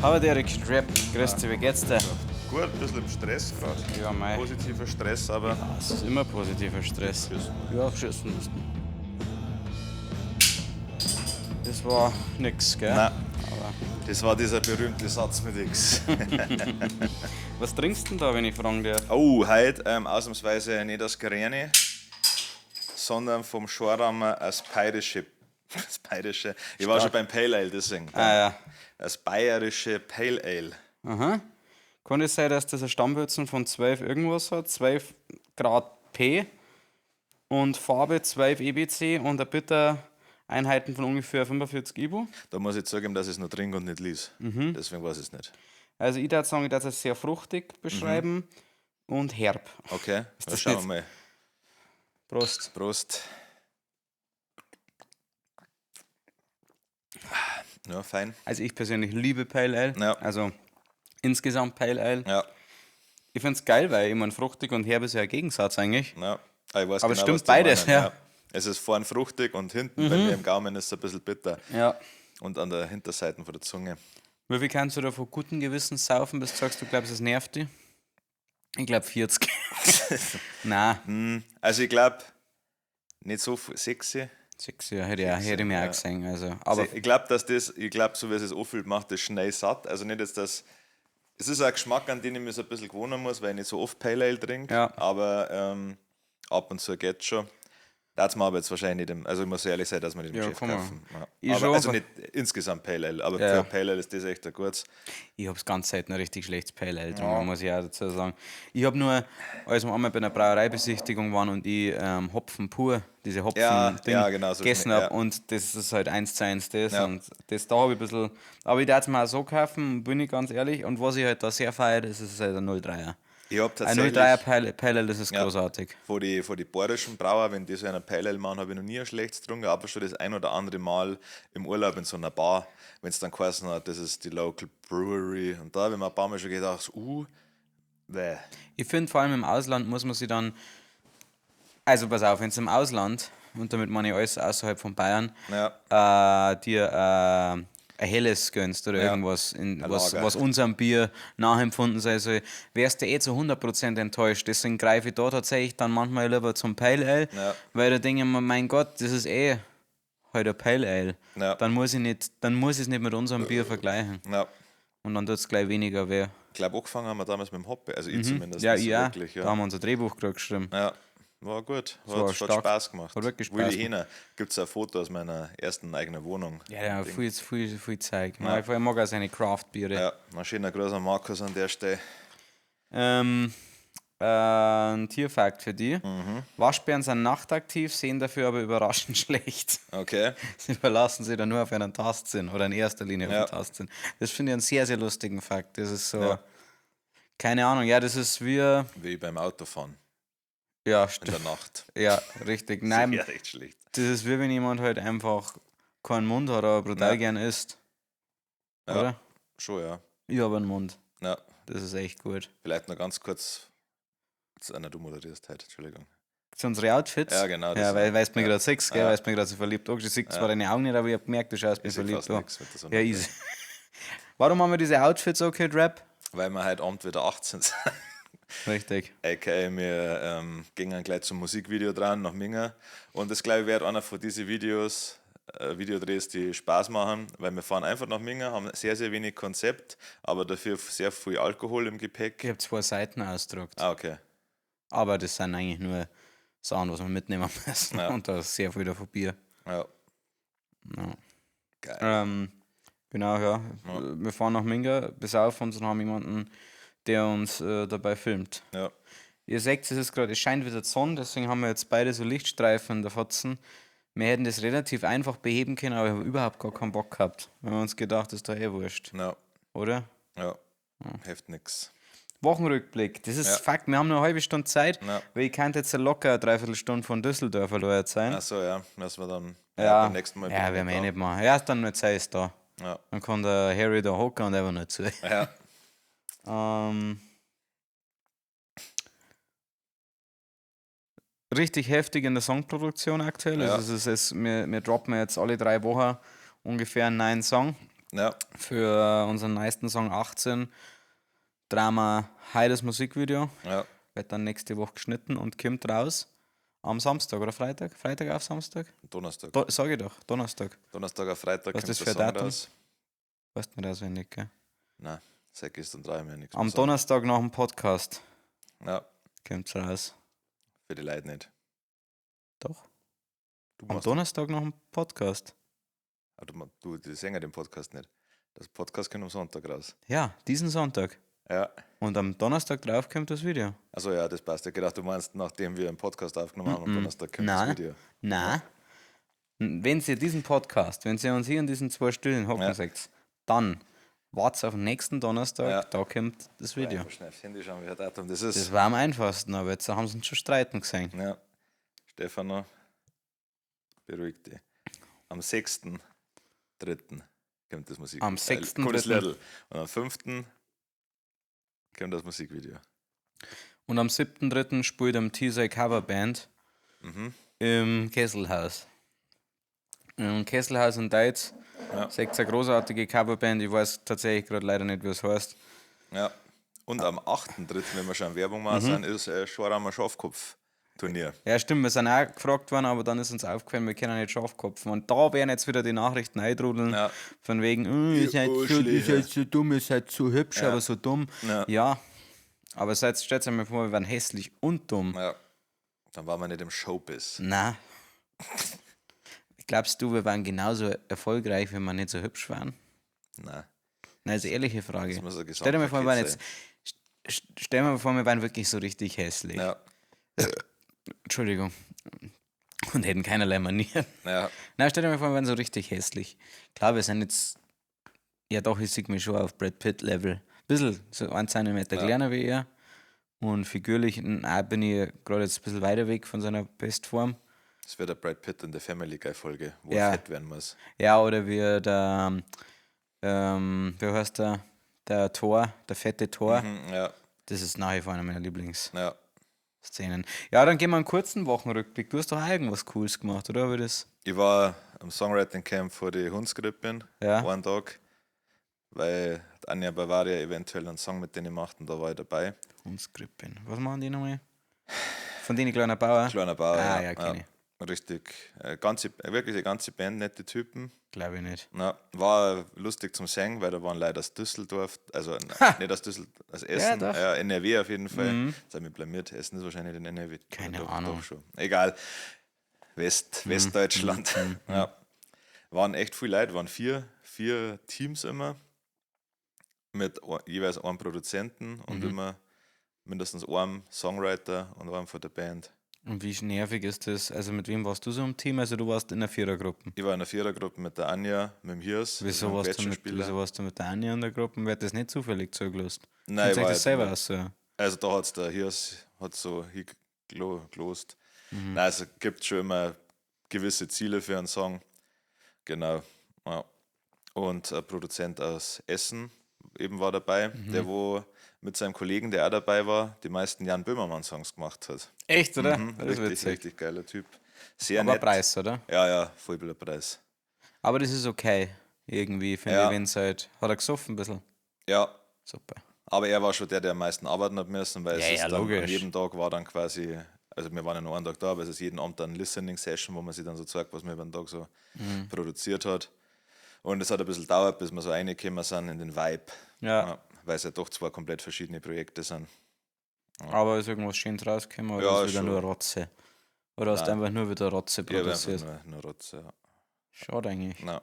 Aber Derek, Rap, grüß dich, wie geht's dir? Gut, ein bisschen im Stress gerade. Ja, mei. Positiver Stress, aber. Ja, es ist immer positiver Stress. Schießen. Ja, schießen mussten. Das war nix, gell? Nein. Aber Das war dieser berühmte Satz mit X. was trinkst du denn da, wenn ich fragen darf? Oh, heute ausnahmsweise nicht das Grüne, sondern vom Schorammer das bayerische. Das bayerische. Ich war schon beim Pale Ale, deswegen. Ah, ja. Das bayerische Pale Ale. Aha. Kann es sein, dass das ein Stammwürzen von 12 irgendwas hat? 12 Grad P und Farbe 12 EBC und eine Bittereinheiten von ungefähr 45 IBU? Da muss ich zugeben, dass ich es nur trinke und nicht lies. Deswegen weiß ich es nicht. Also ich würde sagen, ich würde es sehr fruchtig beschreiben und herb. Okay, dann das schauen wir nicht- mal. Prost. Prost. Ja, fein. Also ich persönlich liebe Pale Ale. Ja. Also insgesamt Pale Ale. Ja, Ich finde es geil, weil ich meine, fruchtig und herb ist ja ein Gegensatz eigentlich. ja. Ah, ich weiß Aber genau, stimmt was die beides, meinen, ja. Mhm. Es ist vorn fruchtig und hinten bei mir im Gaumen ist es ein bisschen bitter. Ja. Und an der Hinterseite von der Zunge. Wie viel kannst du da vor gutem Gewissen saufen, bis du sagst, du glaubst, es nervt dich? Ich glaube 40. Nein, Also ich glaube, nicht so viel, sexy. 6 ja, hätte ich mir auch gesehen. Also, aber Ich glaube, dass das, ich glaube, so wie es es anfühlt, macht das schnell satt. Also nicht jetzt, dass. Es ist ein Geschmack, an den ich mich so ein bisschen gewöhnen muss, weil ich nicht so oft Pale Ale trinke. Ja. Aber ab und zu geht schon. Das mir aber jetzt wahrscheinlich nicht im, also ich muss ehrlich sein, dass wir nicht im Ja, Geschäft kann man. kaufen. Ja. Ich Aber, schon, also aber- nicht insgesamt Pale Ale, aber Ja. für Pale Ale ist das echt ein gutes. ich hab's ganz selten ein richtig schlechtes Pale Ale getrunken, muss ich auch dazu sagen. Ich hab nur, als wir einmal bei einer Brauereibesichtigung waren und ich Hopfen pur, diese Hopfen Ja, ja, genau, so gegessen schmeckt- hab ja. und das ist halt 1:1 das Ja. und das da habe ich ein bisschen, aber ich darf es mir auch so kaufen, bin ich ganz ehrlich, und was ich halt da sehr feiere, das ist halt ein 03er. Ich hab Ein tatsächlich 03er Pale Ale, das ist Ja. großartig. Vor die bayerischen Brauer, wenn die so einen Pale Ale machen, habe ich noch nie ein schlechtes getrunken, aber schon das ein oder andere Mal im Urlaub in so einer Bar, wenn es dann geheißen hat, das ist die Local Brewery. Und da habe ich mir ein paar Mal schon gedacht, so, bäh. Ich finde, vor allem im Ausland muss man sich dann. Also pass auf, wenn es im Ausland, und damit meine ich alles außerhalb von Bayern, Ja. dir ein helles gönnst oder Ja. irgendwas, in, Ein was, Lager. was unserem Bier nachempfunden sein soll, wärst du eh zu 100% enttäuscht. Deswegen greife ich da tatsächlich dann manchmal lieber zum Pale Ale, Ja. weil da denke ich mir, mein Gott, das ist eh halt ein Pale Ale. Ja. Dann muss ich nicht, dann muss ich es nicht mit unserem Bier vergleichen. Ja. Und dann tut es gleich weniger weh. Ich glaube, angefangen haben wir damals mit dem Hoppe, also ich zumindest. Ja, nicht so ich auch. Wirklich, Da ja. haben wir unser Drehbuch gerade geschrieben. Ja, war gut. war Hat stark. Spaß gemacht. Hat wirklich Spaß Willi Hehner. Gibt es ein Foto aus meiner ersten eigenen Wohnung. Ja, ja, viel, viel, viel Zeug. Ja. Ich mag auch seine Craft-Biere. Ja, ein schöner Gruß an Markus an der Stelle. Ein Tierfakt für dich. Mhm. Waschbären sind nachtaktiv, sehen dafür aber überraschend schlecht. Okay. Sie verlassen sich dann nur auf einen Tastsinn oder in erster Linie auf Ja. den Tastsinn. Das finde ich einen sehr, sehr lustigen Fakt. Das ist so. Ja. Keine Ahnung, ja, das ist wie. Wie beim Autofahren Ja, in stimmt. der Nacht. Ja, richtig. Nein, Ja, echt schlecht. das ist wie wenn jemand halt einfach keinen Mund hat, aber brutal Ja. gern isst. Ja. Oder? Schon, ja. Ich habe einen Mund. Ja, Das ist echt gut. vielleicht noch ganz kurz. Zu einer, du moderierst heute, Entschuldigung. Zu unsere Outfits? Ja, genau, das Ja, weil du mir ja. gerade siehst, gell? Ja. Weil du mir gerade so verliebt angeschaut. Ich sehe zwar deine Augen nicht, aber ich habe gemerkt, du schaust mich Ich seh verliebt fast an. nix mit der Sonne. Ja, easy. Warum haben wir diese Outfits okay, Rap? Weil wir heute Abend wieder 18 sind. Richtig. AKA, wir gingen gleich zum Musikvideo dran, nach Minga. Und das, glaube ich, wird einer von diesen Videos, Videodrehs, die Spaß machen, weil wir fahren einfach nach Minga, haben sehr, sehr wenig Konzept, aber dafür sehr viel Alkohol im Gepäck. Ich habe zwei Seiten ausgedruckt. Ah, okay. Aber das sind eigentlich nur Sachen, was wir mitnehmen müssen. Ja. Und da ist sehr viel davon Bier. Ja. Ja. Geil. Genau, ja. Wir fahren nach Minga, besaufen uns und haben jemanden, der uns dabei filmt. Ja. Ihr seht, es ist gerade, es scheint wieder die Sonne, deswegen haben wir jetzt beide so Lichtstreifen in der Fotzen. Wir hätten das relativ einfach beheben können, aber ich habe überhaupt gar keinen Bock gehabt. Wir haben uns gedacht, das ist doch eh wurscht, Ja. oder? Ja. Hilft nix. Wochenrückblick, das ist Ja. Fakt, wir haben nur eine halbe Stunde Zeit, Ja. weil ich könnte jetzt locker eine Dreiviertelstunde von Düsseldorf allein sein. Ach so, ja. Dass wir dann ja, beim nächsten Mal ja, bin werden wir ich eh da. nicht machen. Ja, dann nur Zeit ist da. Ja. Dann kann der Harry da hocken und einfach nur zu. Ja. Richtig heftig in der Songproduktion aktuell. Ja. Also es ist, wir droppen jetzt alle 3 Wochen ungefähr einen neuen Song. Ja, Für unseren neuesten Song 18 Drama heute das Musikvideo. ja. Wird dann nächste Woche geschnitten und kommt raus am Samstag oder Freitag? Freitag auf Samstag? Donnerstag. Do sag ich doch, Donnerstag. Donnerstag auf Freitag Was kommt ist das der für ein Song Datum? raus. Weißt du nicht auswendig, gell? Nein, seit gestern traue ich mir nichts Am mehr sagen. Donnerstag nach dem Podcast Ja, kommt's raus. für die Leute nicht. Doch. Du Am machst Donnerstag nach dem Podcast. Ah, du, die Sänger den Podcast nicht. Das Podcast kommt am Sonntag raus. Ja, diesen Sonntag. Ja. Und am Donnerstag drauf kommt das Video. Also ja, das passt. Ich gedacht, du meinst, nachdem wir einen Podcast aufgenommen haben, am Donnerstag kommt Nein. das Video. Nein. Wenn ihr diesen Podcast, wenn ihr uns hier in diesen zwei Stühlen hocken Ja. seht, dann wartet auf den nächsten Donnerstag, Ja. da kommt das Video. Einfach schnell aufs Handy schauen, welcher Datum das ist. Das war am einfachsten, aber jetzt haben sie uns schon streiten gesehen. Ja. Stefano, beruhig dich. Am 6.3. kommt das Musik. Am 6.3.. Kommt das Liedl. Und am 5. kommt das Musikvideo. Und am 7.3. spielt am Teaser Coverband im Kesselhaus. Im Kesselhaus in Deutsch. Ja. Seht eine großartige Coverband. Ich weiß tatsächlich gerade leider nicht, wie es heißt. Ja. Und am 8.3., wenn wir schon Werbung machen, sind, ist Schoraumer Schafkopf-Turnier. Ja, stimmt, wir sind auch gefragt worden, aber dann ist uns aufgefallen, wir können nicht Schafkopfen. Und da werden jetzt wieder die Nachrichten eintrudeln, Ja. von wegen, "Oh, ihr seid so, ihr Arschlöcher." seid so dumm, ihr seid so hübsch, aber so dumm. Ja. Ja, aber seid, stellt euch mal vor, wir wären hässlich und dumm. Ja. Dann waren wir nicht im Showbiz. Na. Glaubst du, wir wären genauso erfolgreich, wenn wir nicht so hübsch wären? Nein. Nein, ist eine ehrliche Frage. Das muss ein Stell dir mal vor, wir wären Gesamtpaket jetzt, stell dir mal vor, wir wären wirklich so richtig hässlich. Ja. Entschuldigung. Und hätten keinerlei Manieren. Ja. Na, stell dir mal vor, wir wären so richtig hässlich. Klar, wir sind jetzt, ja doch, ich sehe mich schon auf Brad Pitt-Level. Bisschen, so ein Zentimeter kleiner wie er. Und figürlich, na, bin ich gerade jetzt ein bisschen weiter weg von seiner Bestform. Das wäre der Brad Pitt in der Family Guy Folge, wo Ja. er fett werden muss. Ja, oder wie der, wie heißt der, der Thor, der fette Thor. Ja, Das ist nach wie vor einer meiner Lieblingsszenen. ja. Ja, dann gehen wir einen kurzen Wochenrückblick. Du hast doch auch irgendwas Cooles gemacht, oder? Wie das? Ich war am Songwriting Camp vor die Hundsgrippe, Ja. einen Tag, weil die Anja Bavaria eventuell einen Song mit denen macht und da war ich dabei. Hundsgrippen. Was machen die nochmal? Von denen kleiner Bauer? Kleiner Bauer. Ah, ja, kenn ich. Richtig, ganze, wirklich die ganze Band, nette Typen. Glaube ich nicht. Na, war lustig zum Singen, weil da waren Leute aus Düsseldorf, also nicht aus Düsseldorf, aus Essen, doch. Mhm. ja, NRW auf jeden Fall. Jetzt habe ich mich blamiert, Essen ist wahrscheinlich in NRW. Keine doch, Ahnung. Doch schon. Egal. Westdeutschland. Mhm. Ja. Waren echt viele Leute, waren vier Teams immer mit jeweils einem Produzenten und Mhm. immer mindestens einem Songwriter und einem von der Band. Und wie nervig ist das? Also mit wem warst du so im Team? Also du warst in der Vierergruppe. Ich war in der Vierergruppe mit der Anja, mit dem Hirs, Wieso dem warst, du mit, Quetschenspieler. wieso warst du mit der Anja in der Gruppe? Wer hat das nicht zufällig zugelassen? Nein, Könnt ich ihr euch war das halt selber mit- aussuchen? Also da hat es der Hirs hat so hingelost. Nein, also gibt schon immer gewisse Ziele für einen Song. Genau. Ja. Und ein Produzent aus Essen eben war dabei, der wo mit seinem Kollegen, der auch dabei war, die meisten Jan Böhmermann-Songs gemacht hat. Echt, oder? Das ist Richtig, witzig. richtig geiler Typ. Sehr Aber nett. Preis, oder? Ja, ja, voll billiger Preis. Aber das ist okay. Irgendwie, finde Ja. ich, wenn es halt. Hat er gesoffen ein bisschen? Ja, Super. aber er war schon der, der am meisten arbeiten hat müssen, weil Ja, es ist ja, dann an logisch. jedem Tag war dann quasi, also wir waren ja nur einen Tag da, aber es ist jeden Abend dann Listening Session, wo man sich dann so zeigt, was man über den Tag so Mhm. produziert hat. Und es hat ein bisschen gedauert, bis wir so reingekommen sind in den Vibe. Ja. weil es ja doch zwei komplett verschiedene Projekte sind. Aber ist irgendwas Schönes rausgekommen oder Ja, ist wieder schon. nur Rotze? Oder hast du einfach nur wieder Rotze Ich habe einfach produziert? nur Rotze, ja. Schade eigentlich. Nein.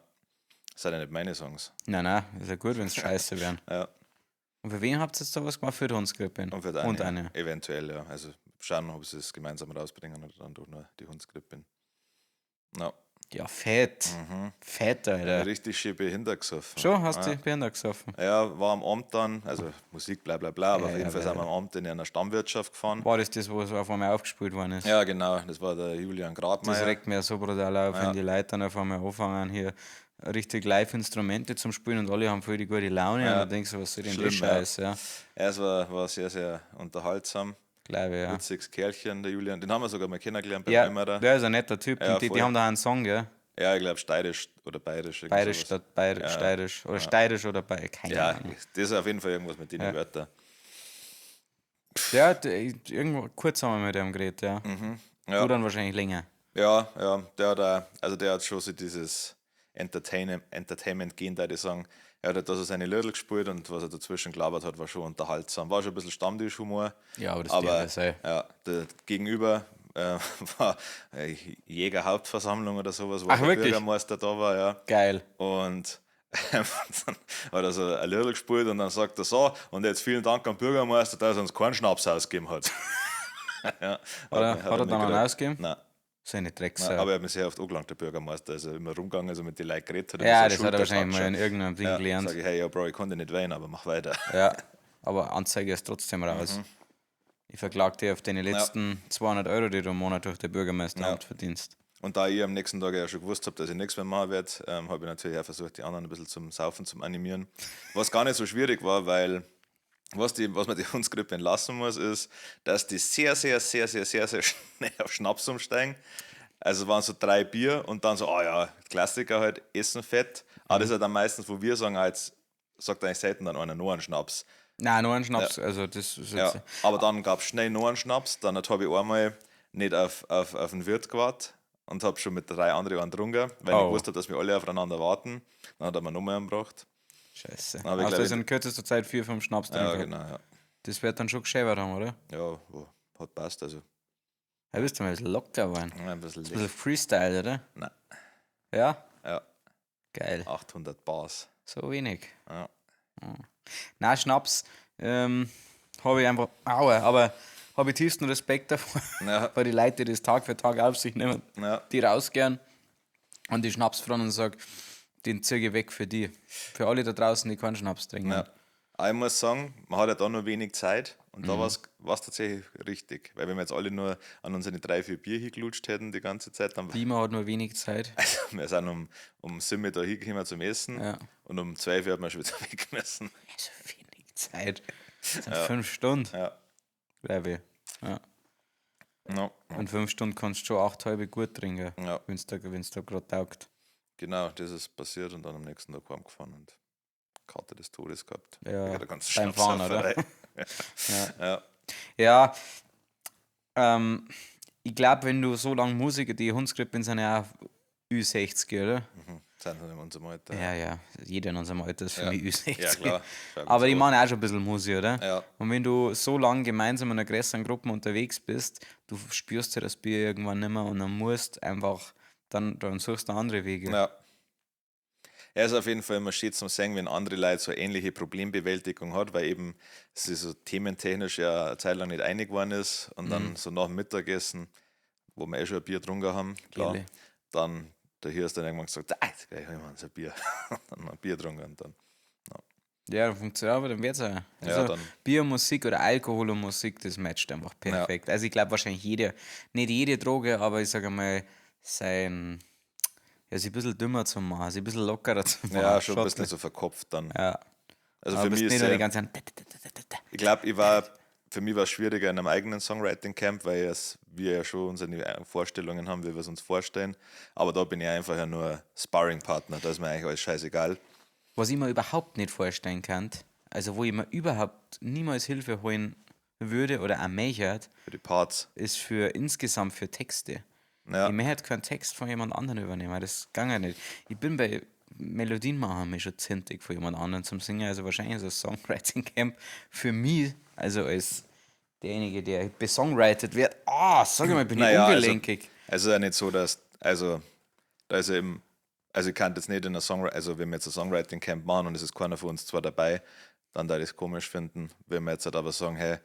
Das sind ja nicht meine Songs. Nein, nein, ist ja gut, wenn es scheiße wären. Ja. Und für wen habt ihr jetzt da was gemacht? Für die Hundsgrippe? Und für die Und eine. eine. Eventuell, ja. Also schauen, ob sie es gemeinsam rausbringen oder dann doch nur die Hundsgrippe. Ja. Ja, fett. Fett, Alter. Richtig schön behindert gesoffen. Schon hast du Mhm. Ja. dich behindert gesoffen. Ja, war am Abend dann, also Musik, bla bla bla, aber Ja, auf jeden ja, Fall ja, sind wir am Abend in einer Stammwirtschaft gefahren. War das das, wo es auf einmal aufgespielt worden ist? Ja, genau, das war der Julian Grabmeier. Das regt mir ja so brutal auf, wenn die Leute dann auf einmal anfangen, hier richtig Live-Instrumente zum Spielen und alle haben voll die gute Laune und dann denkst du, was soll denn der Schlimm, ja. Scheiß? Ja, Ja, es war sehr, sehr unterhaltsam. glaube ich, ja. Witziges Kerlchen, der Julian. Den haben wir sogar mal kennengelernt beim Ja, Emmerer. der ist ein netter Typ Ja, und die voll. haben da einen Song, gell? Ja, ich glaube steirisch oder bayerisch. irgendwie Bayerisch sowas. statt Bayer, steirisch. Oder steirisch oder Bayer, keine Ja, Ahnung. das ist auf jeden Fall irgendwas mit den Wörtern. Ja, irgendwo kurz haben wir mit dem geredet, ja. Ja. Du dann wahrscheinlich länger. Ja, ja, der hat auch, also der hat schon so dieses Entertainment-Gen, da die sagen, er hat halt da so seine Liedl gespielt und was er dazwischen gelabert hat, war schon unterhaltsam. War schon ein bisschen Stammtischhumor. Ja, aber das aber darf ja sein. ja, der Gegenüber war Jägerhauptversammlung oder sowas, wo Ach, der wirklich? Bürgermeister da war, ja. Geil. Und dann hat er so ein Liedl gespielt und dann sagt er so, und jetzt vielen Dank am Bürgermeister, dass er uns keinen Schnaps ausgegeben hat. Ja, Hat er mich dann einen gerade- ausgegeben? Nein. Seine Drecksau. Nein, aber er hat mich sehr oft angelangt, der Bürgermeister. Also immer rumgegangen, also mit den Leuten geredet hat. Ja, immer so das hat er wahrscheinlich mal in Schulterklatscher. irgendeinem Ding Ja, gelernt. Sag ich, hey, ja, Bro, ich konnte nicht weinen, aber mach weiter. Ja, aber Anzeige ist trotzdem raus. Ich verklag dich auf deine letzten 200 Euro, die du im Monat durch den Bürgermeisteramt verdienst. Und da ich am nächsten Tag ja schon gewusst habe, dass ich nichts mehr machen werde, habe ich natürlich auch versucht, die anderen ein bisschen zum Saufen zu animieren. Was gar nicht so schwierig war, weil was man die Hundsgrippe entlassen muss, ist, dass die sehr, sehr, sehr, sehr, sehr, sehr schnell auf Schnaps umsteigen. Also es waren so 3 Bier und dann so, ah ja, Klassiker halt, Essen fett. Aber das ist ja dann meistens, wo wir sagen, ah, jetzt sagt eigentlich selten dann einer nur einen Schnaps. Nein, nur einen Schnaps, also das ist jetzt. Ja, aber dann gab es schnell noch einen Schnaps, dann habe ich einmal nicht auf den Wirt gewartet und habe schon mit 3 anderen einen getrunken, weil ich gewusst habe, dass wir alle aufeinander warten. Dann hat er mir noch mehr gebracht. Scheiße. Dann hab ich, Also glaub das ich, in kürzester Zeit 4, 5 Schnaps drin Ja, gehabt. genau, ja. Das wird dann schon geschäbert haben, oder? Ja, hat passt, also. Ja, bist du mal ein bisschen locker geworden. Ja, ein bisschen Ein bisschen Freestyle, oder? Nein. Ja? Ja. Geil. 800 Bars. So wenig. Ja. Nein, Schnaps habe ich einfach, aua, aber habe ich tiefsten Respekt davor, Ja. weil die Leute, die das Tag für Tag auf sich nehmen, Ja. die rausgehen und die Schnapsfrauen und sagen, den ziehe ich weg für die. Für alle da draußen, die keinen Schnaps trinken. Ja. Aber ich muss sagen, man hat ja da nur wenig Zeit und da war's tatsächlich richtig. Weil wenn wir jetzt alle nur an unsere 3, 4 Bier hingelutscht hätten die ganze Zeit, dann Dima hat nur wenig Zeit. Also wir sind um 7 Uhr da hingekommen zum Essen und um 12 Uhr hat man schon wieder weg müssen. Also wenig Zeit. Das sind 5 Stunden, Ja. glaube ich. Ja. No. Und 5 Stunden kannst du schon 8 halbe gut trinken, Ja. wenn's da gerade taugt. Genau, das ist passiert und dann am nächsten Tag heimgefahren und Karte des Todes gehabt. Ja, Wegen der ganzen beim Fahren, oder? Schnapsauferei. Ja. Ja, ich glaube, wenn du so lange Musiker, die Hundsgrippe sind ja auch Ü60, oder? Sind sie in unserem Alter. Ja, ja, jeder in unserem Alter ist für Ja. mich Ü60. Ja, klar. Schau, Aber die so. machen auch schon ein bisschen Musik, oder? Ja. Und wenn du so lange gemeinsam in einer größeren Gruppe unterwegs bist, du spürst ja das Bier irgendwann nicht mehr und dann musst einfach, dann suchst du andere Wege. Ja. Er ist auf jeden Fall immer schön zum Sehen, wenn andere Leute so ähnliche Problembewältigung hat, weil eben sie so thementechnisch ja eine Zeit lang nicht einig geworden ist und dann so nach dem Mittagessen, wo wir eh schon ein Bier getrunken haben, klar, Bierle. dann der hier ist dann irgendwann gesagt, ah, jetzt gleich holen wir uns ein Bier. Dann ein Bier getrunken und dann. Ja, dann funktioniert aber dann wird's auch. Ja, Also dann. Bier, Musik oder Alkohol und Musik, das matcht einfach perfekt. Also ich glaube wahrscheinlich jede, nicht jede Droge, aber ich sage mal, sein, ja, sich ein bisschen dümmer zu machen, sich ein bisschen lockerer zu machen. Ja, schon ein bisschen so verkopft dann. Ja. Also Aber für bist mich ist nicht nur die ja, ganze Zeit. ich glaube, für mich war es schwieriger in einem eigenen Songwriting-Camp, weil wir ja schon unsere Vorstellungen haben, wie wir es uns vorstellen. Aber da bin ich einfach ja nur Sparring-Partner, da ist mir eigentlich alles scheißegal. Was ich mir überhaupt nicht vorstellen kann, also wo ich mir überhaupt niemals Hilfe holen würde oder auch möchte, Für die Parts. ist für insgesamt für Texte. Ja. Ich möchte keinen Text von jemand anderem übernehmen, das ging ja nicht. Ich bin bei Melodien machen mich schon zintig von jemand anderem zum Singen, also wahrscheinlich ist ein Songwriting Camp für mich, also als derjenige, der besongwritet wird, sag mal, bin ich Naja, ungelenkig. Also, es ist ja nicht so, dass, also, da ist ja eben, also ich kann jetzt nicht in einer Songwriting, also wenn wir jetzt ein Songwriting-Camp machen und es ist keiner von uns zwar dabei, dann da ich es komisch finden, wenn wir jetzt halt aber sagen, hey,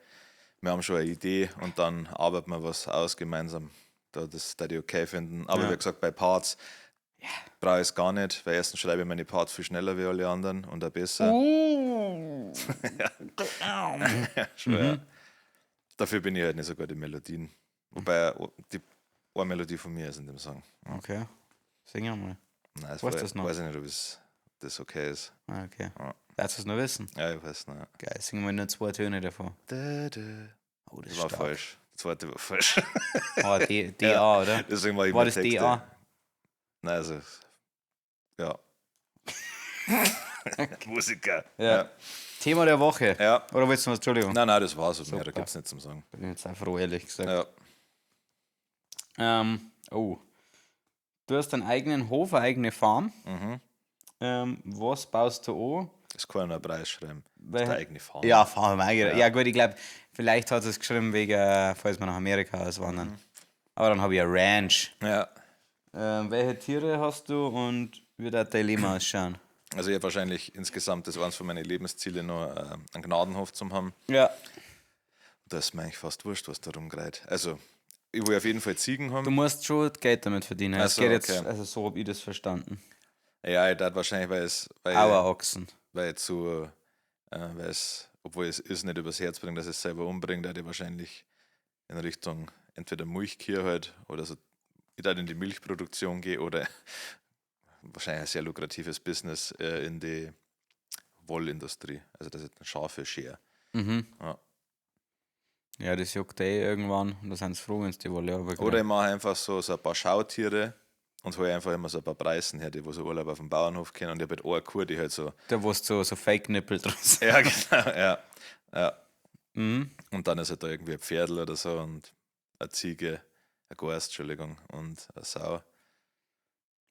wir haben schon eine Idee und dann arbeiten wir was aus gemeinsam, da das da die okay finden. Aber wie gesagt, bei Parts brauche ich es gar nicht, weil erstens schreibe ich meine Parts viel schneller wie alle anderen und auch besser. Ja, schon, ja. Dafür bin ich halt nicht so gut in Melodien. Wobei die eine Melodie von mir ist in dem Song. Okay, sing mal. Nein, das Weißt du das noch? weiß ich nicht, ob es das okay ist. Ah, okay. Ja. Darfst du es noch wissen? Ja, ich weiß nicht. Geil, singen wir nur 2 Töne davon. Da, da. Oh, das Das ist war stark. falsch. Der zweite war falsch. Oh, D, D A, oder? Deswegen war ich War immer das Texte. D A? Nein, also, ja. Musiker. Ja. Thema der Woche. Ja. Oder willst du was? Entschuldigung. Nein, nein, das war's. Mehr gibt es nicht zum Sagen. Bin jetzt auch froh, ehrlich gesagt. Ja. Oh. Du hast einen eigenen Hof, eine eigene Farm. Mhm. Was baust du an? Das kann ich noch einen Preis schreiben. Das ist deine eigene Farm. Ja, Farm, eigene. Ja. Gut, ich glaube, vielleicht hat es geschrieben, wegen, falls wir nach Amerika auswandern. Aber dann habe ich eine Ranch. Ja. Welche Tiere hast du und wie wird dein Leben ausschauen? Also ich habe wahrscheinlich insgesamt, das war eines von meinen Lebenszielen, noch einen Gnadenhof zu haben. Ja. Das ist mir eigentlich fast wurscht, was da rumgeht. Also, ich will auf jeden Fall Ziegen haben. Du musst schon Geld damit verdienen. Es Ach so, geht jetzt, okay. also so habe ich das verstanden. Ja, ich darf wahrscheinlich, weil es, weil, Auerochsen. weil zu, weil es, obwohl es ist nicht übers Herz bringt, dass es selber umbringt, da ich wahrscheinlich in Richtung entweder Milchkühe halt oder so, ich darf in die Milchproduktion gehen oder wahrscheinlich ein sehr lukratives Business in die Wollindustrie. Also das ist ein Schafe schere. Mhm. Ja. Ja, das juckt eh irgendwann. Und da sind sie froh, wenn sie die Wolle runterkriegen. Oder ich mache einfach so ein paar Schautiere und hole einfach immer so ein paar Preisen her, die wo so Urlaub auf dem Bauernhof kennen. Und ich habe halt eine Kuh, die halt so. Da wo so, so Fake-Nippel draus. Ja, genau, ja. Ja. Mhm. Und dann ist halt da irgendwie ein Pferdl oder so und eine Ziege, eine Gans, Entschuldigung, und eine Sau.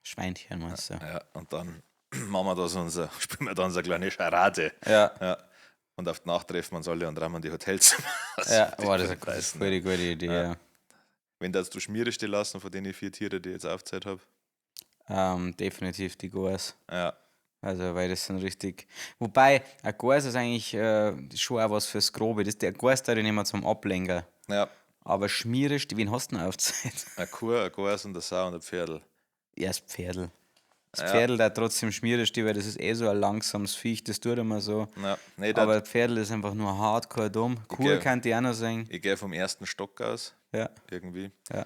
Schweinchen meinst du? Ja, und dann machen wir da so unser, spielen wir da unsere kleine Scharade. Ja. Ja. Und auf die Nacht treffen wir uns alle und rammen die Hotelzimmer. Ja, Die boah, das ist eine Preisen. voll die gute Idee. Ja. Wenn darfst du Schmiereste lassen von den 4 Tiere, die ich jetzt aufgezählt habe? Definitiv die Gans. Ja. Also, weil das sind richtig. Wobei, ein Gans ist eigentlich schon auch was fürs Grobe. Das, der Gans da den immer zum Ablenken. Ja. Aber Schmiereste, wen hast du denn aufgezählt? Eine Kuh, eine Gans und eine Sau und ein Pferdl. Ja, das Pferdl. Das Ja. Pferdl da trotzdem Schmiereste, weil das ist eh so ein langsames Viech, das tut immer so. Ja. Nee, Aber das Pferdl ist einfach nur hardcore dumm. Kuh Okay. kann die auch noch sehen. ich gehe vom ersten Stock aus, Ja, irgendwie. ja.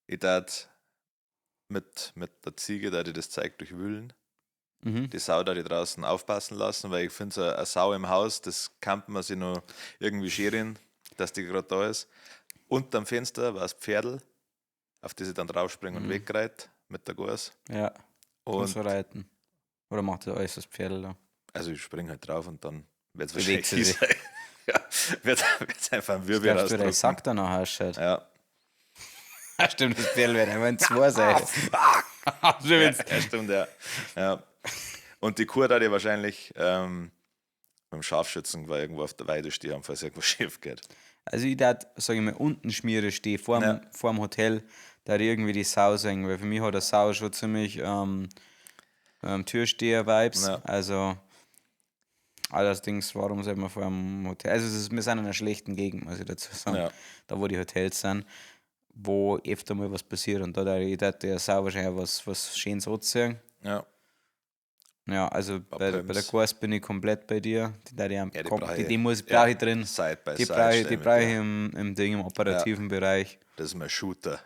Ich darf mit der Ziege, da ich das Zeug durchwühlen. Mhm. Die Sau da die draußen aufpassen lassen, weil ich finde, so eine Sau im Haus, das kann man sich noch irgendwie scheren, dass die gerade da ist. Unterm Fenster war das Pferdl, auf das ich dann draufspringe und wegreit mit der Gans. Ja. Kannst Und du reiten. Oder macht das alles das Pferdl da? also ich springe halt drauf und dann wird es Bewegt wahrscheinlich sie sich. sein. Ja, wird einfach ein Wirbel Glaubst du, der rausdrücken. Sack da noch ausschaut? Ja. Stimmt, das Pferdl wird einfach in zwei sein. Ja, ja, stimmt, ja. Ja. Und die Kuh da die wahrscheinlich mit dem Scharfschützen war irgendwo auf der Weide stehen, falls irgendwas schief geht. Also ich darf, sag ich mal, unten Schmiere stehen, Ja. vorm Hotel, da ich irgendwie die Sau sehen, weil für mich hat der Sau schon ziemlich Türsteher-Vibes. Ja. Also allerdings, warum sollte man vor dem Hotel? Also es ist, wir sind in einer schlechten Gegend, muss ich dazu sagen. Ja. Da wo die Hotels sind, wo öfter mal was passiert und da darf ich darf der Sau wahrscheinlich auch was Schönes anziehen. Ja. Ja, also bei der Pumps. Gans bin ich komplett bei dir. Die, die, die, Ja, die brauch die, ich. die muss, Ja, brauch ich drin. Side by Die side brauche ich, stehen die mit brauch ich der. im Ding, im operativen Bereich. Das ist mein Shooter.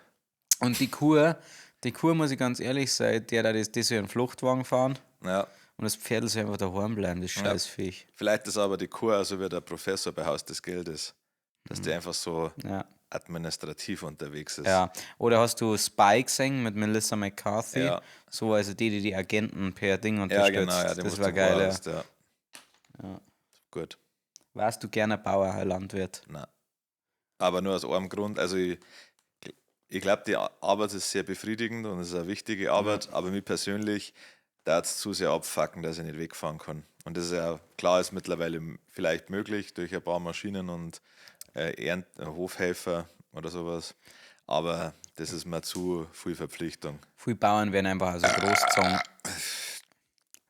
Und die Kuh, muss ich ganz ehrlich sein, der, der das, die soll einen Fluchtwagen fahren Ja. und das Pferd soll einfach daheim bleiben, das Scheißviech. Vielleicht ist aber die Kuh auch so wie der Professor bei Haus des Geldes, dass die einfach so Ja. administrativ unterwegs ist. Mhm. Ja. Oder hast du Spy gesehen mit Melissa McCarthy? Ja. So, also die, die die Agenten per Ding Ja, unterstützt. genau. Ja, die das musst war du geil. Ja. hast, ja. Gut. Warst du gerne Bauer, Herr Landwirt? Nein. Aber nur aus einem Grund. Also ich glaube, die Arbeit ist sehr befriedigend und es ist eine wichtige Arbeit, aber mir persönlich da es zu sehr abfucken, dass ich nicht wegfahren kann. Und das ist ja klar, ist mittlerweile vielleicht möglich durch ein paar Maschinen und Hofhelfer oder sowas. Aber das ist mir zu viel Verpflichtung. Viele Bauern werden einfach so großgezogen.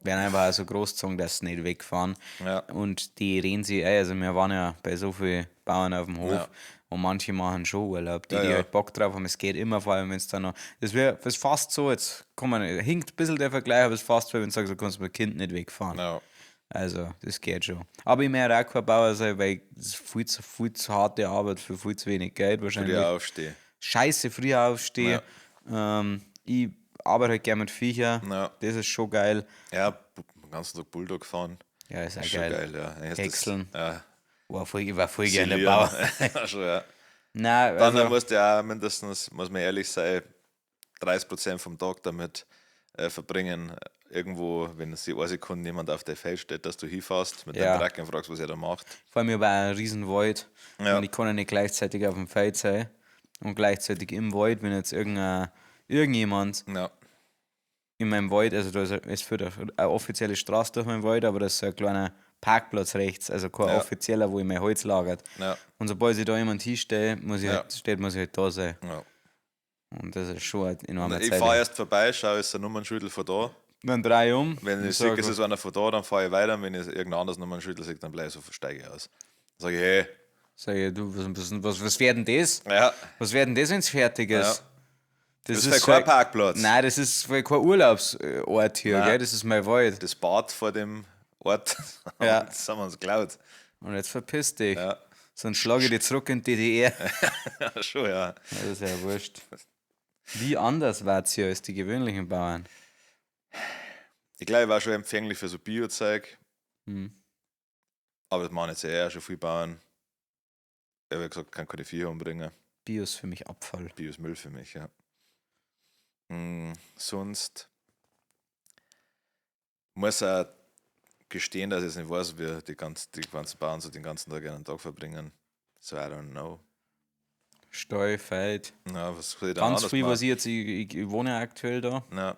Werden einfach so großgezogen, dass sie nicht wegfahren. Ja. Und die reden sich ein. Also wir waren ja bei so vielen Bauern auf dem Hof Ja. und manche machen schon Urlaub, die, Ja, die ja. halt Bock drauf haben. Es geht immer, vor allem wenn es dann noch. Das wäre ist fast so, jetzt kann man, hinkt ein bisschen der Vergleich, aber es ist fast so, wenn du sagst, du kannst mit dem Kind nicht wegfahren. Ja. Also, das geht schon. Aber ich möchte auch kein Bauer sein, weil es ist viel zu harte Arbeit für viel zu wenig Geld wahrscheinlich. Früh aufstehen. Scheiße früh aufstehen. Ich arbeite halt gerne mit Viecher. Ja. Das ist schon geil. Ja, den ganzen Tag Bulldog fahren. Ja, ist auch Ist schon geil. geil, ja. Eigentlich ist das- Häckseln. Ja. War voll, ich war voll gerne Silieren. Bauer. Ja, schon, ja. Nein, Dann also, musst du ja auch mindestens, muss man ehrlich sein, 30% vom Tag damit verbringen, irgendwo, wenn sich eine Sekunde jemand auf der Feld steht, dass du hinfährst mit Ja. deinem Truck und fragst, was er da macht. Vor allem, ich habe auch einen riesen Wald Ja. und ich kann ja nicht gleichzeitig auf dem Feld sein und gleichzeitig im Wald, wenn jetzt irgendjemand Ja, in meinem Wald, also da ist, es führt eine offizielle Straße durch meinen Wald, aber da ist so ein kleiner Parkplatz rechts, also kein Ja. offizieller, wo ich mein Holz lagert. ja, Und sobald sich da jemand hinstellt, muss ich Ja. halt, steht, muss ich halt da sein. ja. Und das ist schon eine enorme Ich Zeit. fahre erst vorbei, schaue, ist ein Nummernschüttel von da. Dann dreh ich um. Wenn und ich sehe, sag, es ist einer von da, dann fahre ich weiter. Und wenn ich irgendein anderes Nummernschüttel sehe, dann bleib ich so, steige ich aus. Dann sage ich, hey, Sag ich, du, was wär denn das? ja, Was wär denn das, wenn es fertig ist? Ja. Das, das ist kein Parkplatz. Nein, das ist voll kein Urlaubsort hier, Nein. gell? Das ist mein Wald. Das Bad vor dem Ort, Ja. das haben wir uns geklaut. Und jetzt verpiss dich. Ja. Sonst schlage ich dich zurück in die DDR. Ja, schon, ja. Das ist ja wurscht. Wie anders war's hier als die gewöhnlichen Bauern? Ich glaube, ich war schon empfänglich für so Bio-Zeug. Hm. Aber das machen jetzt eh schon viele Bauern. Ich habe gesagt, kann keine Viecher umbringen. Bio ist für mich Abfall. Bio ist Müll für mich, ja. Sonst muss auch gestehen, dass ich es nicht weiß, wie die ganzen Bauern so den ganzen Tag einen Tag verbringen. So, I don't know. Steu, Feld. Ja, was soll ich da Ganz anders viel, machen? was ich jetzt, ich wohne ja aktuell da, Ja,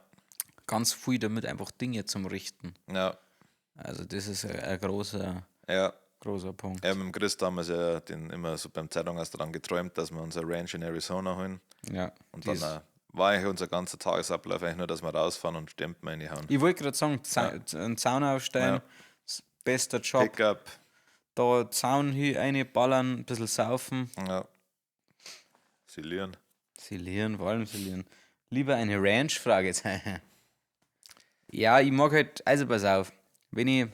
ganz viel damit einfach Dinge zum Richten. ja, Also das ist ein großer, ja. großer Punkt. Ja, mit dem Chris damals ja den immer so beim Zeitung erst daran geträumt, dass wir unser Ranch in Arizona holen. Ja. Und die dann ist- war eigentlich unser ganzer Tagesablauf eigentlich nur, dass wir rausfahren und Stempen reinhauen. Ich wollte gerade sagen, einen Zaun aufstellen, Ja. bester Job. Pickup. Da Zaun hier reinballern, ein bisschen saufen. Ja. Silieren. Silieren, vor allem silieren. Lieber eine Ranch, Fragezeichen. Ja, ich mag halt, also pass auf, wenn ich,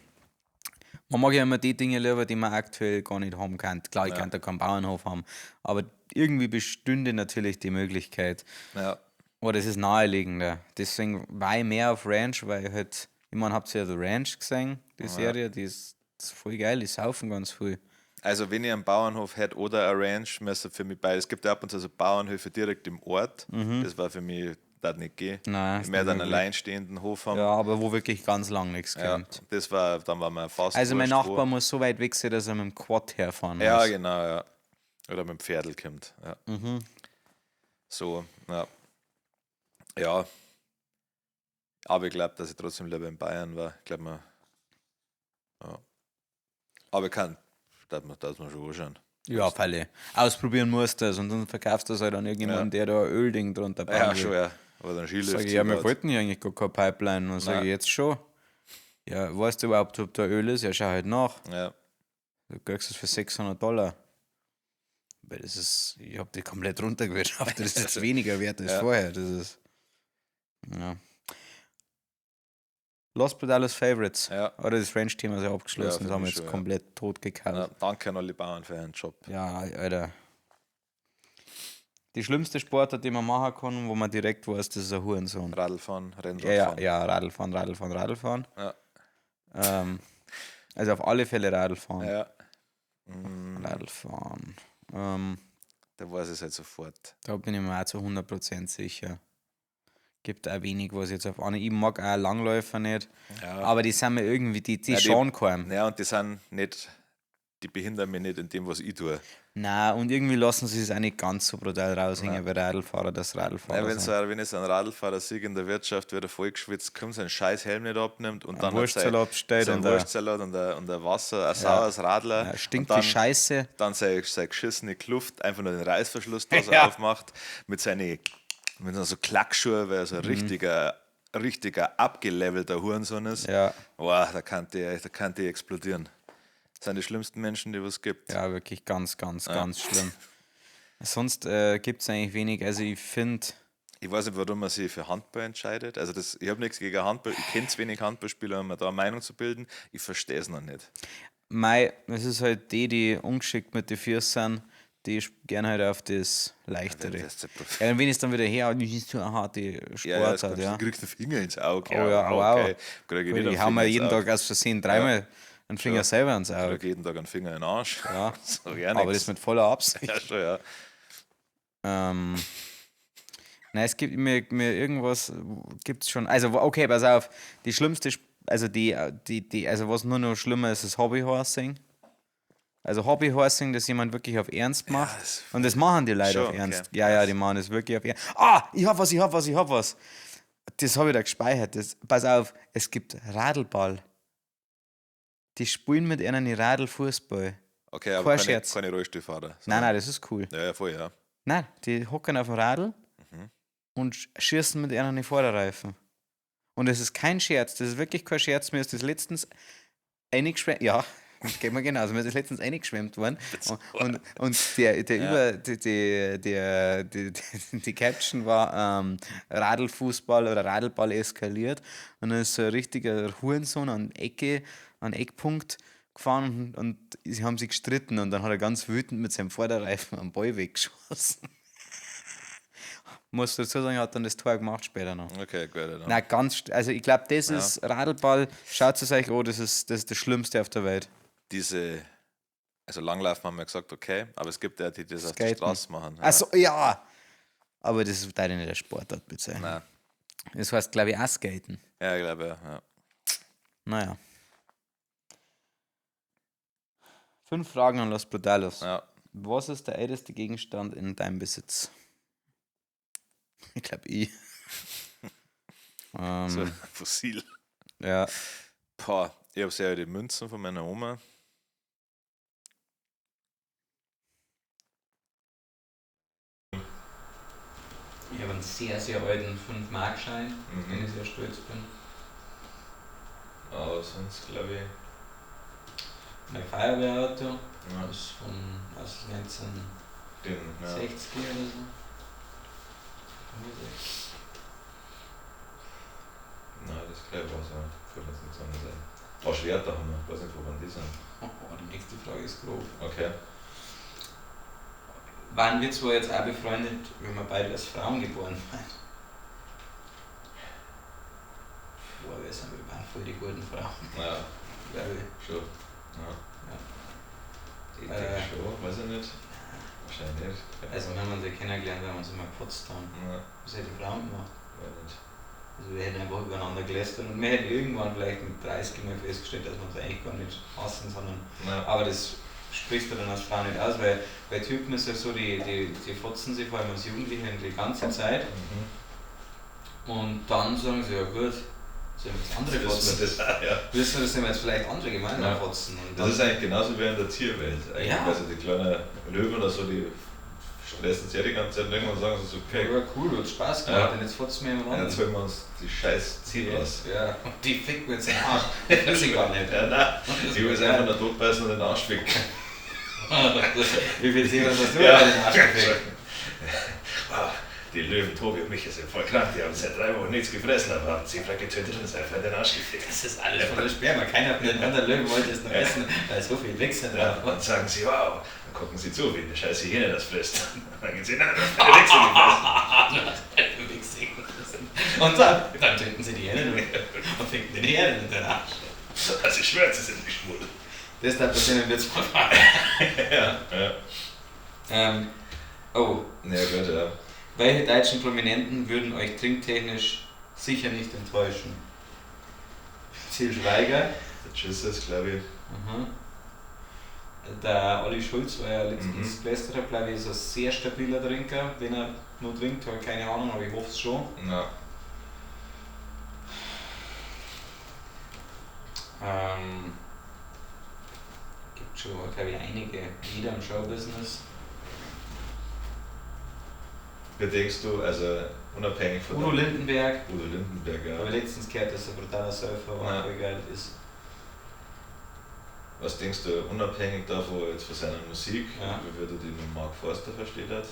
man mag ja immer die Dinge lieber, die man aktuell gar nicht haben kann. Klar, ich kann da keinen Bauernhof haben, aber irgendwie bestünde natürlich die Möglichkeit. Ja. Oder es ist naheliegender. Deswegen war ich mehr auf Ranch, weil ich halt, ich meine, habt ihr ja The Ranch gesehen, die Serie, die ist, ist voll geil, die saufen ganz viel. Also wenn ich einen Bauernhof hätte oder eine Ranch, müsste für mich beides. Es gibt ja ab und zu so Bauernhöfe direkt im Ort. Das war für mich, das nicht gehen. Mhm. Nein, Ich ist möchte nicht einen möglich. alleinstehenden Hof haben. Ja, aber wo wirklich ganz lang nichts Ja, kommt. das war, dann war mir fast Also mein wurscht, wo. Nachbar muss so weit weg sein, dass er mit dem Quad herfahren Ja, muss. genau, ja. Oder mit dem Pferdl kommt. Ja. Mhm. So, ja. Ja. Aber ich glaube, dass ich trotzdem lieber in Bayern war. Ich glaube mir. Ja. Aber ich kann, das man schon anschauen. Ja, Falle. Ausprobieren musst du das und dann verkaufst du das halt an irgendjemanden, der da ein Ölding drunter bauen Ja, will. schon, ja. Aber dann Skilift. Sag ich, ja, wir wollten ja eigentlich gar keine Pipeline. Und sage Nein. ich jetzt schon. Ja, weißt du überhaupt, ob da Öl ist? Ja, schau halt nach. Ja, Du kriegst es für $600. Weil das ist, ich hab die komplett runtergewirtschaftet. Das ist jetzt weniger wert als Ja. vorher. Das ist. Ja. Lost but alles Favorites. ja. Oder das French-Thema ist ja abgeschlossen. Ja, für das haben wir mich jetzt schon, ja. komplett tot gekaut. Ja, danke an alle Bauern für ihren Job. Ja, Alter. Die schlimmste Sportart, die man machen kann, wo man direkt weiß, das ist ein Hurensohn. Radlfahren, Rennradfahren. Ja, ja, ja, Radlfahren, Radlfahren, Radlfahren. Ja. Also auf alle Fälle Radlfahren. Ja. Radlfahren. Da weiß ich es halt sofort. Da bin ich mir auch zu 100% sicher. Gibt auch wenig, was jetzt auf eine. Ich mag auch Langläufer nicht. Ja. Aber die sind mir irgendwie, die Ja, die- schauen keinem. Ja, und die sind nicht, die behindern mich nicht in dem, was ich tue. Nein, und irgendwie lassen sie es auch nicht ganz so brutal raushängen bei Radlfahrer, dass Radlfahrer Ja, wenn, sind. so, wenn ich so einen Radlfahrer sehe in der Wirtschaft, wird er vollgeschwitzt, kommt, seinen scheiß Helm nicht abnimmt und dann hat Wurstsalat bestellt sein und ein- Wurstsalat und ein Wasser, ein saures Radler. Ja, stinkt und dann, wie Scheiße. Dann seine geschissene Kluft, einfach nur den Reißverschluss da so Ja. aufmacht, mit seinen mit so Klackschuhe, weil er Mhm. so ein richtiger abgelevelter Hurensohn ist. Ja. Boah, da kann die explodieren. Das sind die schlimmsten Menschen, die es gibt. Ja, wirklich ganz, ganz, ganz schlimm. Sonst gibt es eigentlich wenig. Also ich finde, Ich weiß nicht, warum man sich für Handball entscheidet. Also das, ich habe nichts gegen Handball. Ich kenne zu wenig Handballspieler, um mir da eine Meinung zu bilden. Ich verstehe es noch nicht. mei, es ist halt die, die ungeschickt mit den Füßen sind, die gerne halt auf das Leichtere. Das ist der Prof- Ja, und wenn es dann wieder her, das ist so eine harte Ja, ja, das Sportart, kannst, ja. Du kriegst den Finger ins Auge. Oh ja, wow. okay. Krieg ich nicht Ich einen hau mir Finger ins jeden Auge. Tag aus Versehen dreimal einen Finger selber ins Auge. Krieg jeden Tag einen Finger in den Arsch. Ja. So, ja Aber nix. das mit voller Absicht. Ja, schon, ja. Nein, es gibt mir irgendwas, gibt's schon. Also, okay, pass auf. Die schlimmste, also die, also was nur noch schlimmer ist, ist Hobbyhorsing. Also Hobbyhorsing, das jemand wirklich auf Ernst macht. Das Und das machen die Leute Schon, auf Ernst. okay. Ja, ja, die machen das wirklich auf Ernst. Ah, ich hab was, ich hab was, ich hab was. Das hab ich da gespeichert. Das, pass auf, es gibt Radlball. Die spielen mit ihnen Radlfußball. Okay, aber Kein keine, Scherz. keine Rollstuhlfahrer. Nein, nein, das ist cool. Ja, ja, voll, ja. Nein, die hocken auf dem Radl und schießen mit ihnen die Vorderreifen. Und das ist kein Scherz, das ist wirklich kein Scherz. Mir ist das letztens eingeschwemmt, ja, geht mir genauso, mir ist das letztens eingeschwemmt worden. Und der, der über, die, die, der, die, die, die Caption war Radlfußball oder Radlball eskaliert. Und dann ist so ein richtiger Hurensohn an Ecke, an Eckpunkt gefahren und sie haben sich gestritten und dann hat er ganz wütend mit seinem Vorderreifen am Ball weggeschossen. Muss dazu sagen, er hat dann das Tor gemacht später noch. Okay, gut. Ja, dann. Na ganz, also ich glaube, das ist Radlball, schaut es euch an, das ist das Schlimmste auf der Welt. Diese, also Langlaufen haben wir gesagt, okay, aber es gibt ja die, die das auf der Skaten. Straße machen. Ja. Ach so, ja! Aber das ist leider nicht der Sportart bezeichnen. Nein. Das heißt, glaube ich, auch Skaten. Ja, ich glaube, ja. Ja. Naja. 5 Fragen an Los Brutalos. Ja. Was ist der älteste Gegenstand in deinem Besitz? Ich glaube, ich. So, Fossil. Ja. Boah, ich habe sehr alte Münzen von meiner Oma. Ich habe einen sehr, sehr alten 5-Mark-Schein, auf den ich sehr stolz bin. Aber sonst glaube ich. Mein Feuerwehrauto Ja, ist von aus 1960 den, ja. oder so. 65. Nein, das glaube ich war's, ja. Fällt mir jetzt nichts anderes ein. Oh, Schwerter haben wir. Ich weiß nicht, wo waren die sind. Oh, die nächste Frage ist grob. Okay. Waren wir zwar jetzt auch befreundet, wenn wir beide als Frauen geboren waren? Boah, wir waren voll die guten Frauen, Ja, glaube ich. schon. Ja. Ich denke schon, weiß ich nicht. Wahrscheinlich nicht. Keine Also, Ahnung. wir haben uns ja kennengelernt, weil wir uns immer geputzt haben. Ja, Was hätten die Frauen gemacht? weiß nicht. Also wir hätten einfach übereinander gelästert und wir hätten irgendwann vielleicht mit 30 mal festgestellt, dass wir uns eigentlich gar nicht hassen, sondern. Ja. Aber das sprichst du dann als Frau nicht aus, weil bei Typen ist ja so, die fotzen sich vor allem als Jugendliche die ganze Zeit und dann sagen sie, ja gut, sollen wir das andere Wissen fotzen? wir das auch, ja. Wissen wir, das sind wir jetzt vielleicht andere gemeinsam Ja. fotzen. Und Das dann, ist eigentlich genauso wie in der Tierwelt. Eigentlich, Ja. also die kleinen Löwen oder so, die stressen sich ja die ganze Zeit und irgendwann sagen sie so, okay, ja, cool, hat Spaß gemacht Ja. und jetzt fotzen wir jemand ja, anderen. jetzt holen wir uns die scheiß Zebras. Ja, und die ficken wir jetzt in den Arsch. Das will ich gar nicht. Ja, nein, ich will jetzt einfach nur totbeißen und den Arsch ficken. Wie viel Zebras hast du Ja. in den Arsch gefickt? Wow, die Löwen Tobi und Micha sind voll krank, die haben seit 3 Wochen nichts gefressen, aber haben Zebra getötet und es einfach in den Arsch gefickt. Das ist alles von der Sperma. Keiner von den anderen Löwen wollte es noch essen, weil so viel Wichse Ja, drauf und dann sagen sie, wow, dann gucken sie zu, wie eine scheiß Hyäne das frisst. Dann gehen sie, nein, das ist eine Wichse gefressen. Wichse gefressen. Und dann töten sie die Hyänen und ficken den Hyänen in den Arsch. Also ich schwöre, sie sind nicht schwul. Das darf passieren, wenn wir jetzt mal fahren. Ja, ja. Oh, Ja, gut, ja. welche deutschen Prominenten würden euch trinktechnisch sicher nicht enttäuschen? Til Schweiger. Der Jesus, glaube ich. Mhm. Der Olli Schulz war ja letztens gelästert hat, glaube ich, ist ein sehr stabiler Trinker. Wenn er nur trinkt, habe ich keine Ahnung, aber ich hoffe es schon. Ja. Gibt schon, glaube ich, einige. Jeder im Showbusiness. Wie denkst du, also unabhängig von Udo der- Lindenberg. Udo Lindenberg, ja. Habe ich letztens gehört, dass er brutaler Surfer war, Ja. voll geil ist. Was denkst du, unabhängig davon jetzt von seiner Musik, Ja. wie würde die mit Mark Forster versteht hat?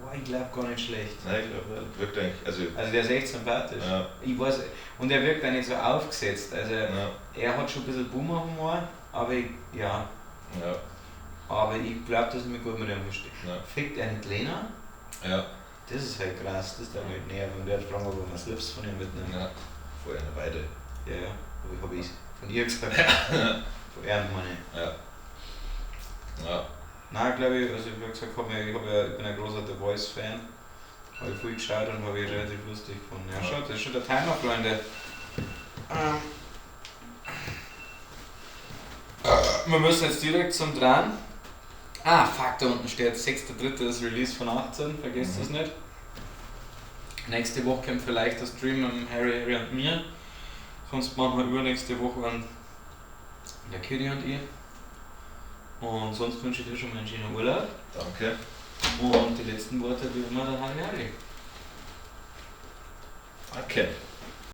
Boah, ich glaube gar nicht schlecht. Nein, ich glaube, er wirkt eigentlich, also Also der ist echt sympathisch. ja, Ich weiß, und er wirkt auch nicht so aufgesetzt. Also ja, er hat schon ein bisschen Boomer-Humor, aber ich, ja, ja, aber ich glaube, dass ich mich gut mit ihm verstehe. ja, Fickt er nicht Lena? ja, Das ist halt krass, das darf mich nicht nerven. Und der hat gefragt, ob er mal Slips von ihr mitnimmt. ja. Vorher eine Weide. Ja, ja, aber ich habe ich von ihr gesagt. Von ihr meine ich. Ja. Ja, Nein, glaube ich, also wie gesagt, ich bin ein großer The Voice-Fan. Habe ich viel geschaut und habe ich relativ lustig gefunden. Ja, schon, das ist schon der Timer, Freunde. Wir müssen jetzt direkt zum Dran. Ah, fuck, da unten steht 6.3. das Release von 18, vergesst das nicht. Nächste Woche kommt vielleicht der Stream mit Harry, Harry und mir. Sonst machen wir übernächste Woche an der Kitty und ich. Und sonst wünsche ich dir schon mal einen schönen Urlaub. Danke. Und die letzten Worte wie immer der Harry Harry. Danke.